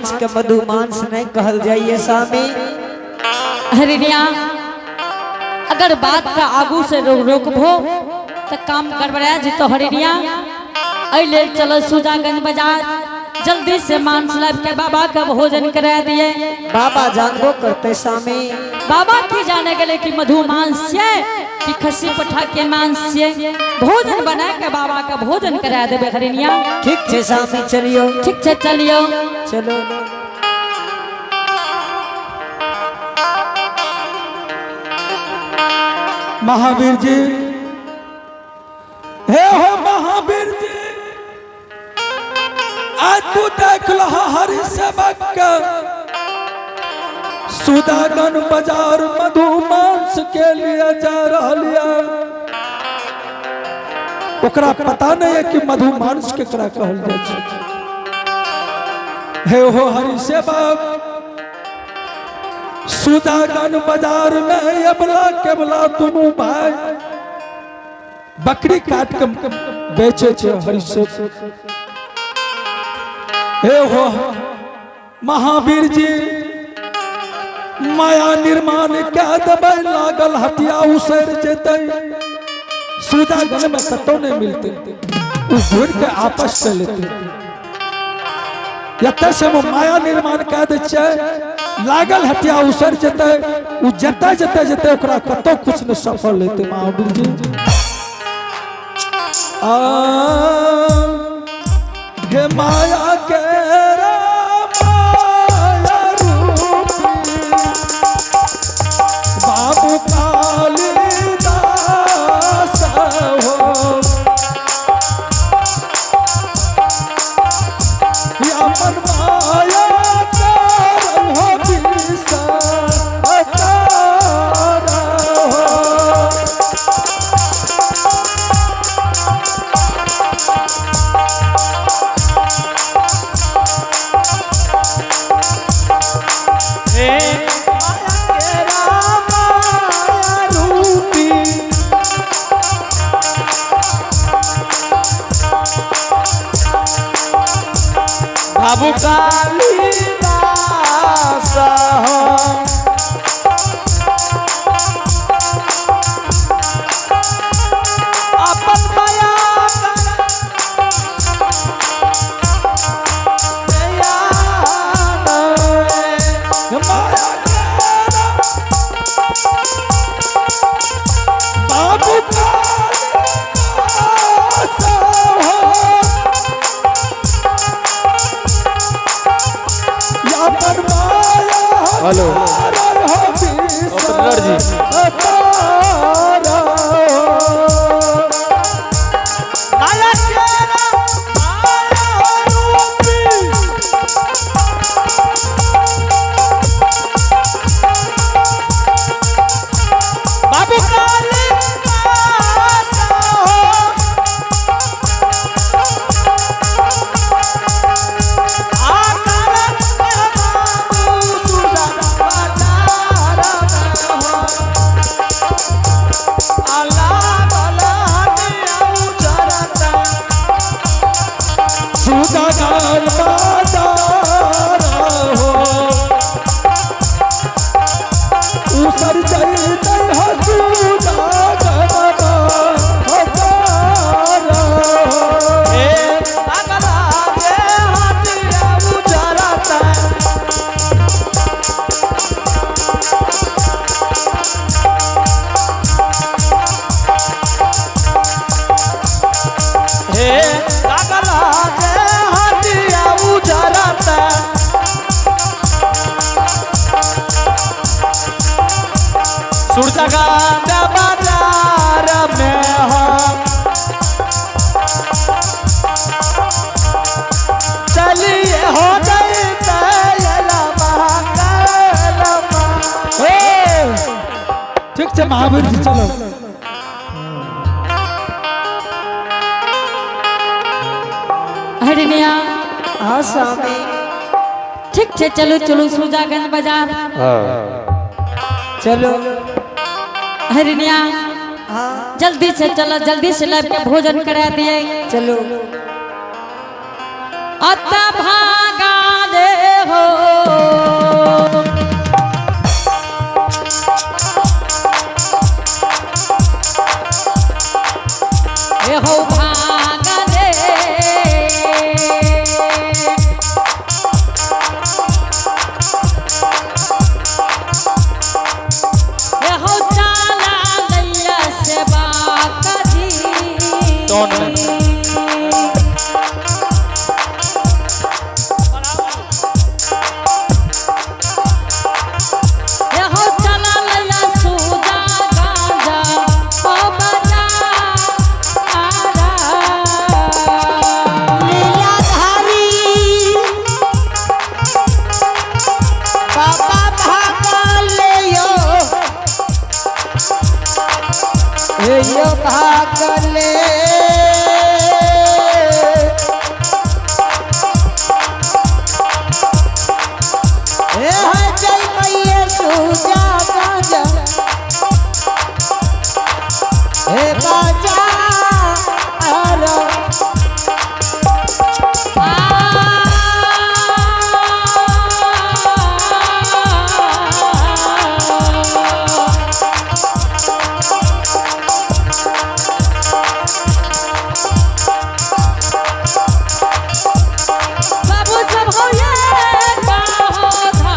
माछ के मधु मांस नहीं कहल जाइए स्वामी। हरिणिया, अगर बात का आगू से रोकबो तो काम गड़बड़ा जितो। हरिणिया, एहि लेल चलो सुजागंज बाजार, जल्दी से मांस लाब के बाबा का भोजन करा दिए। बाबा जानबो करते स्वामी। बाबा की जाने गले कि मधु मांस है कि खस्सी पठा के मांस है। भोजन बना के बाबा का भोजन करा देबे हरिणिया। ठीक छे स्वामी, चलियो। ठीक छे, चलियो। चलो। महावीर जी, हे हो महावीर जी, आज तू देख लहा हरि सेवक के सुदागन बाजार मधु मांस के लिए जा रहा। ओकरा पता नहीं है कि मधु मांस केकरा कहल जाय छै। हे हो हरि सेवक, सुदागन बाजार में अबला केबला दोनों भाई बकरी काट के बेचे छे हरि सेवक। हे हो महावीर जी, माया निर्माण क्या दबै लागल हटिया उसर जेतै, सुदागन में कतौ नहीं मिलते, उ घूर के आपस से लेते। एतऽ से हम माया निर्माण कए दै छियै, लागल हटिया उसर जेतै, उ जतऽ जतऽ जेतै ओकरा कतौ कुछ नहीं सफल हेतै। महावीर जी, आ हे माया के माया रूपी बाबू कालिदास हो, अपन माया करल हो विस्तार हो। हे माया के माया रूपी बाबू कालिदास हो, अपन माया माया बाबू कालिदास हो, अपन माया हेलो। करल हो ऑपरेटर जी। विस्तार हो। माया के माया रूपी बाबू कालिदास हो, आकार बाबू सुजा बाजार हो, अल्लाह भला हटिया उजरता सुदागन बाजार हो, उसर जैतै हो सुदागन बाजार हो। हे अगला के हटिया उजरता हे अगला के हटिया उजरता सुरजगंज बाजार में हो, चलिए हो जैते ठीक छै महावीर जी, चलो। हरिणिया, हाँ स्वामी। ठीक छे, चलो चलो सुजागंज बाजार। चलो। हरिणिया, हाँ। जल्दी से चलो, जल्दी से लाब के भोजन करा दिए। चलो। अत भागा दे हो यो भागले। ए है जय मैया सूजा गाजा हे बाजा। बाबू सब हो ये बाहो धापा।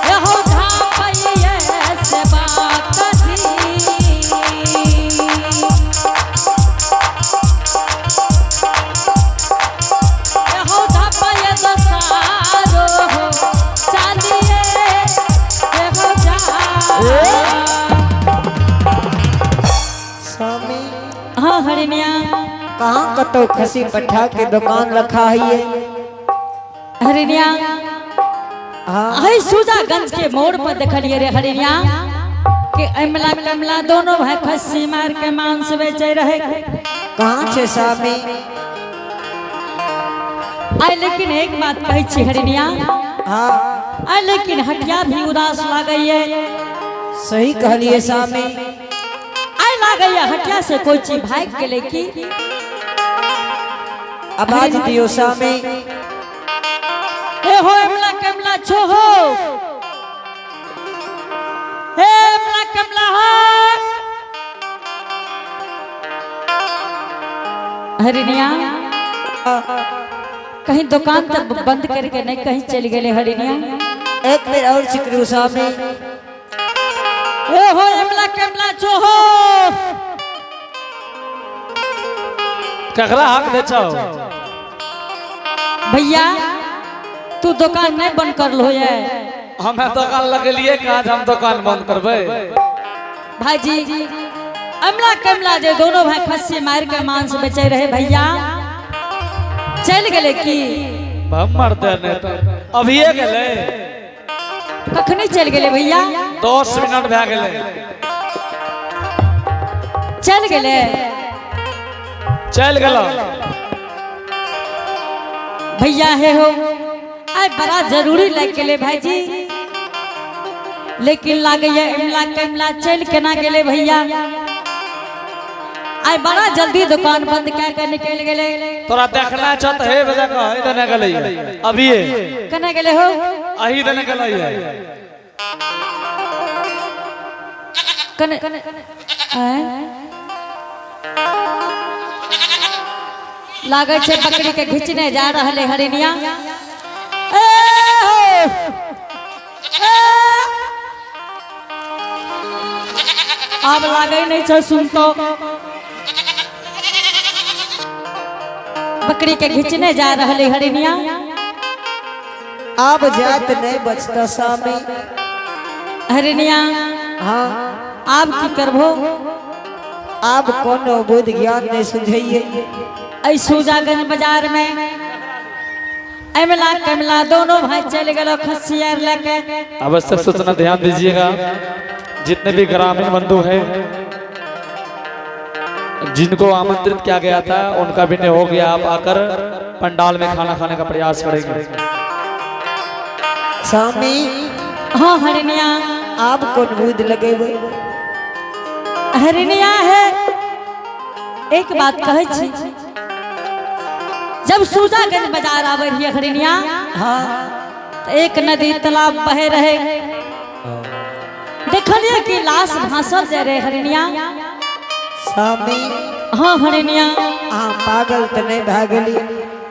एहो धापैये से बात जी। एहो धापैये दसारो हो, चांदिये एहो जा। स्वामी। हाँ हरिणिया। कहाँ कतो खसी पठा के दुकान रखा है ये? हरिणिया। हाँ। हई सुजागंज के मोड़ पर देखलिए रे हरिणिया कि अमला कमला दोनों भाई खस्सी मार के मांस बेचे रहे। कहाँ छे स्वामी? आय लेकिन एक बात कहै छी हरिणिया। हाँ। आय लेकिन हटिया भी उदास लागैये। सही कहलिए स्वामी। आय लागैये हटिया से कोई चीज भागि गेलै की। आवाज दियो स्वामी। ए हो अमला कमला छो हो, हे अमला कमला हो। हरिणिया, कहीं दुकान तक बंद करके नहीं कहीं चल गए हरिणिया। एक बेर और चिकरू स्वामी। ए हो अमला कमला छो हो। ककरा हक दे छौ? भैया, तू दुकान नहीं बंद कर लो ये? हमे दुकान लगेलिए कहाँ जे हम दुकान बंद करबै? भाईजी, अमला कमला जे दोनों भाई खस्सी मार के मांस बेचे रहे भैया, चल गए की? हम मरते नहीं तो अभिये गेलै। कखनी चल गए भैया? 10 मिनट भए गेलै। चल गए। चलि गेलौ। भैया हे हो, आइ बड़ा जरूरी लागि गेलै भाईजी, लेकिन लागैया इमला कमला चलि केना गेलै भैया? आइ बड़ा जल्दी दुकान बंद कए के निकलि गेलै। तोरा देखना छौ तऽ हे बजा कह देने गेलै अभिये। केना गेलै हो? अही देने गेलै। कने आँय? लागै छै बकरी के घिचने जा रहल है हरिणिया। ए हो! ए! आब लागै नहीं छै सुनतो, बकरी के घिचने जा रहल है हरिणिया। आब जात नहीं बचता स्वामी। हरिणिया। हाँ। आब की करबो? आब कोनो बुद्ध ज्ञान नहीं सुझैये। ऐ सुजागंज बाजार में अमला कमला दोनों भाई चल गए खस्सी आर लेके। आवश्यक सूचना, ध्यान दीजिएगा, जितने भी ग्रामीण बंधु हैं, जिनको आमंत्रित किया गया था, उनका भी नहीं हो गया। आप आकर पंडाल में खाना खाने का प्रयास करेंगे। स्वामी। हाँ हरिणिया। आब कोन बुद्ध लगेबै? हरिणिया है, एक बात कहै छी, जब सुजागंज बाजार आवे रहिए हरिणिया, हाँ। तो एक नदी तालाब बहे रहे, देखलिए कि लाश भासल जाय रहे हरिणिया। स्वामी। हाँ हरिणिया। अहाँ पागल तऽ नहीं भए गेली?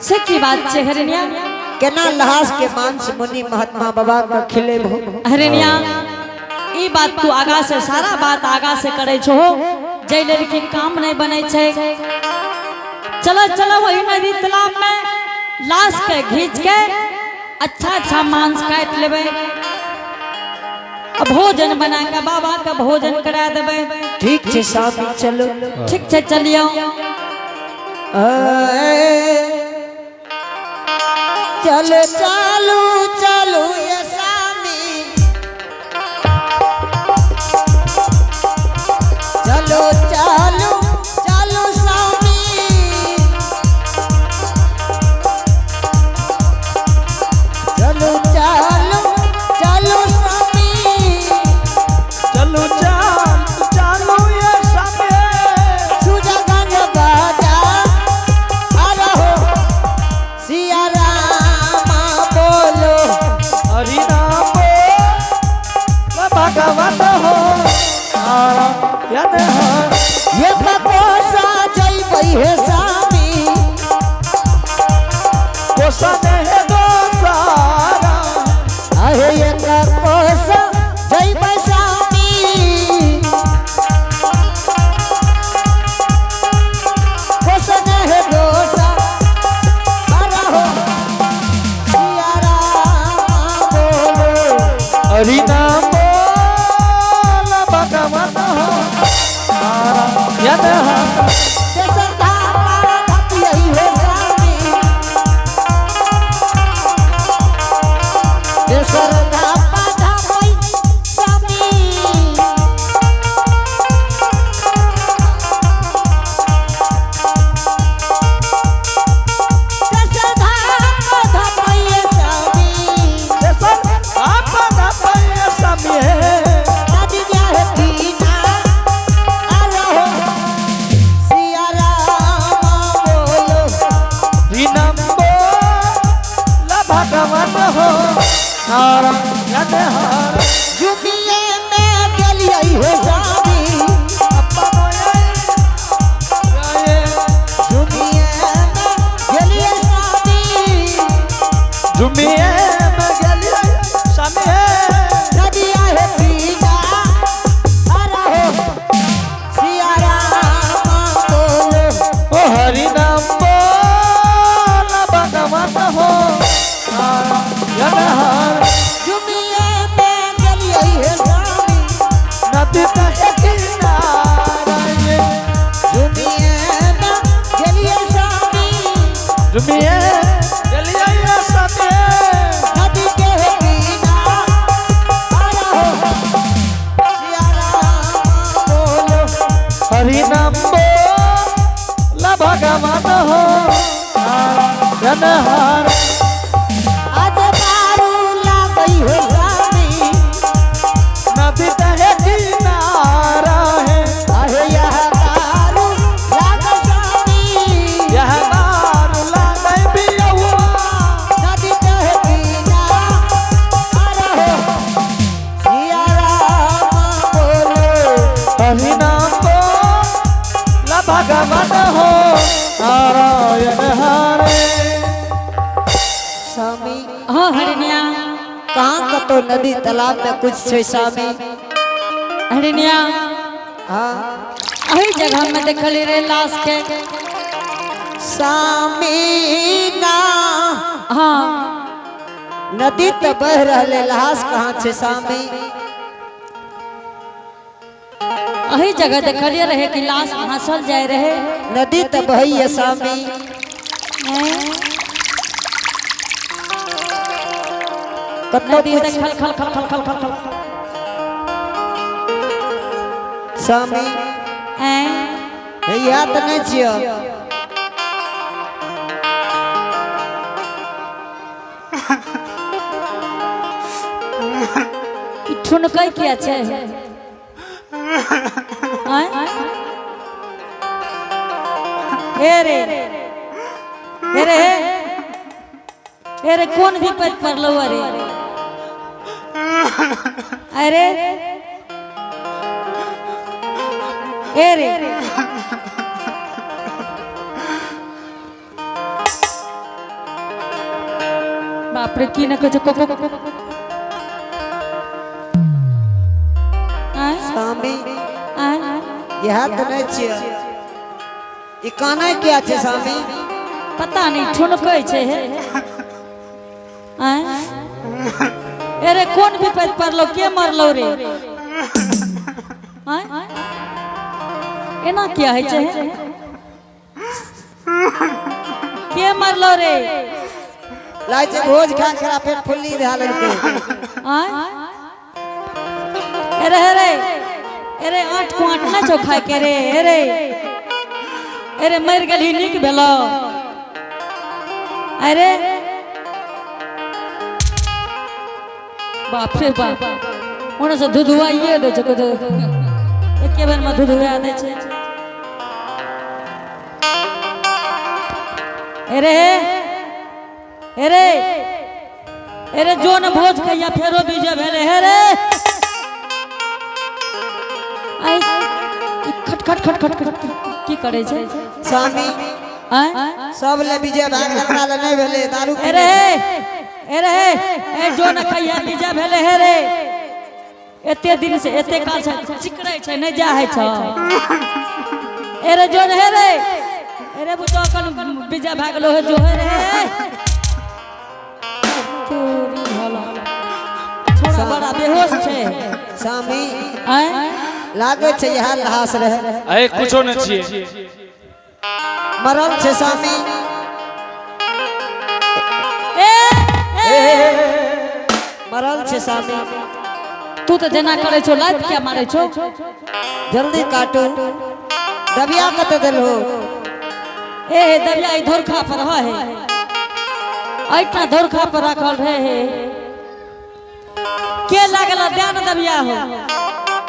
से की बात छै हरिणिया? केना लहास के मांस मुनि महात्मा बाबा के खिलेबो? हरिणिया, ई बात तू आगा से सारा बात आगा से करे छो, जै लड़की काम नहीं बने छै। चलो चलो, वही नदी तालाब में लाश के घींच के अच्छा अच्छा मांस काट लेबै आ भोजन बना के बाबा के भोजन करा देबै। ठीक छै स्वामी, चलो। ठीक छै, चलियो। ऐ, चलो चालू चालू ये सामी, चलो चालू चालू सामी, चलो चालू चालू सामी, चलो चाल चालू ये सामे। सुजागंज बाजार आ रहो, सिया रामा बोलो। हरि नाम बोल भगवत हो नारायण हरि। ये बकोसा जइबै हे सामी, कोसन है दोसारा। अहे ये बकोसा जइबै सामी, कोसन हे दोसा आ रहो, सिया रामा बोलो। हरि नाम बोल भगवत हो नारायण हरि। तेसर धापा धपियई हे सामी, तेसर धापा धपई सामी, तेसर धापा धपई सामी, तेसर आपन पय सामी नदी है पीना आ रहो, सिया रामा बोलो। हरि नाम बोल भगवत हो नारायण हरि। जुगिए में गेलियै हे सामी, अपन ये जुगिए में गेलियै सामी, जुमिए में गेलिए सामी। नदिया है पीना आ रहो, सिया रामा बोलो। ओ हरि नाम बोल भगवत हो नारायण हरि। जुगिए में गेलियै हे सामी, नदी तहे किनारे। जुगिए में गेलियै सामी, जुमिए गेलिए सामी। नदी के है पीना आ रहो, सिया रामा बोलो। हरि नाम बोल भगवत हो नारायण हरि। आज दारू लागई हे सामी, नदी तहे किनारा है। अहे यह दारू लागल सामी, यह दारू लागै बियहुआ। नदी के पीना आ रहो, सिया रामा बोलो। हरि नाम बोल भगवत हो नारायण हरे। स्वामी हाँ हरिणिया। कहाँ कतो नदी तालाब में कुछ छै स्वामी? हरिणिया, हाँ एही जगह में देखली रे लाश के। स्वामी ना, हाँ नदी तो बह रहले, लाश कहाँ छै स्वामी? एही जगह देखलिए रहे कि लाश भासल जाय रहे। नदी तो बहैया स्वामी। कतो नदी कुछ तऽ खल खल खल खल खल खल खल। स्वामी ऐं याद नहीं छियो? ई ठुनकै किया छै? आँय? हे रे हे रे हे हे रे, कोन भी पद पड़लौ? अरे अरे हे रे, बाप रे, की न कहै छै को को को। आँय? स्वामी आँय? इएह तऽ नहि छियै, ई कानै किया छै स्वामी? पता नहीं ठुनकै छै हे। आँय? अरे कोन विपद पड़लौ, के मरलौ रे? आँय? एना किया होइ छै हे? के मरलौ रे? लाइ छै भोज खा के खरा पेट फुल्ली भए लेलकै। आय अरे अरे अरे आठ को आठ ना छौ खाय के रे। अरे अरे मर गेलही नीक भेलो। अरे बाप रे बाप, ओने से धुधुआइए दै छै, कतौ एके बेर में धुधुआ दै छै। अरे अरे अरे जो न भोज खैया फेरो बीजे भेले। हे रे आई ई खट खट खट खट खट की करे छै स्वामी? आय सब ले विजय भाग एकरा ले नहि भेलै दारू। अरे अरे ए जो न खैया बीजे भेले। हे रे एते दिन से एते काल से चिकरै छै नहि जा है छ। अरे जो न हे रे अरे बुझो कन बीजे भागलो हे जो हे रे तोरी भला छोड़ा बड़ा बेहोश छै। स्वामी, आय लागै छै इएह लहास रहे। अरे कुछो नहीं छिए। मरल छै स्वामी। ए ए मरल छै स्वामी। तू तो जेना करे छो लात क्या मारे छो? जल्दी काटू। दबिया कते देलहो? ए हे दबिया ई धोरखा पर है, ऐठा धोरखा पर राखल रहे हे। के लागल ध्यान दबिया हो?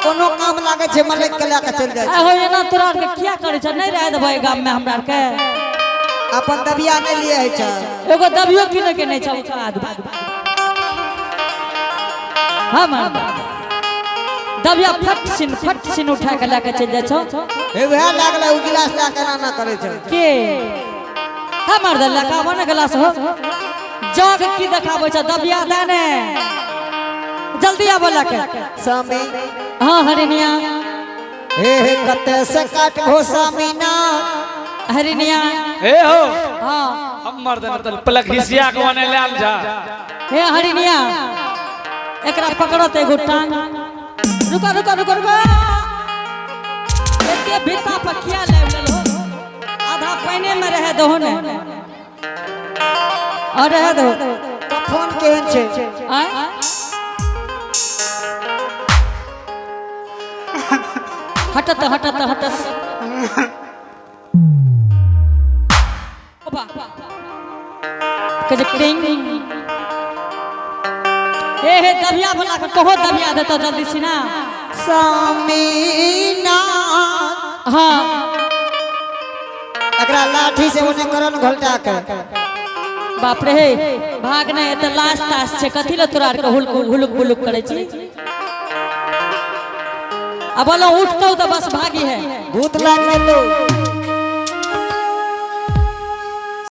कोनो काम लागे छै मलक के लए के चलि जाइ छै। आहो एना तोरा के किया करे छ? नहीं रह देबै गाम में हमरा के। अपन दबिया नहि लिए है छै। एगो दबियो किने के नहीं छ औकात। हम दबिया फट सिन उठा के लए के चलि जाइ छौ। हे वएह लागलै ओ गिलास लए के एना एना करै छै। के हमर दल लगा मन गिलास हो जग की देखाबै छ दबिया दे ने जल्दी आबो लके। स्वामी। हाँ हरिनिया। हे हे कते से काट घो स्वामी ना। हरिनिया। हे हो। हाँ हम मर देना तल पलक हिसिया के वने ले आल जा। हे हरिनिया एकरा पकड़त एगो टांग। रुको रुको रुको रुको एते भीता पर किया लाबि लेलहो? आधा पानि में रहे दहो ने और रहे दहो। कफन केहन छै? आय हटत हटत हटत ओबा कहै छै टिंग। ए हे दबिया वाला के कहो दबिया देतो जल्दी सिना। स्वामी ना। हाँ एकरा लाठी से ओने करन घोलटा के। बाप रे हे भाग नहीं एते लाश ताश छै कथी ले तोरा आर के हुलक हुलुक बुलुक करै छी? अब बोलो उठतो तो बस भागी है। भूत लाग जेतो।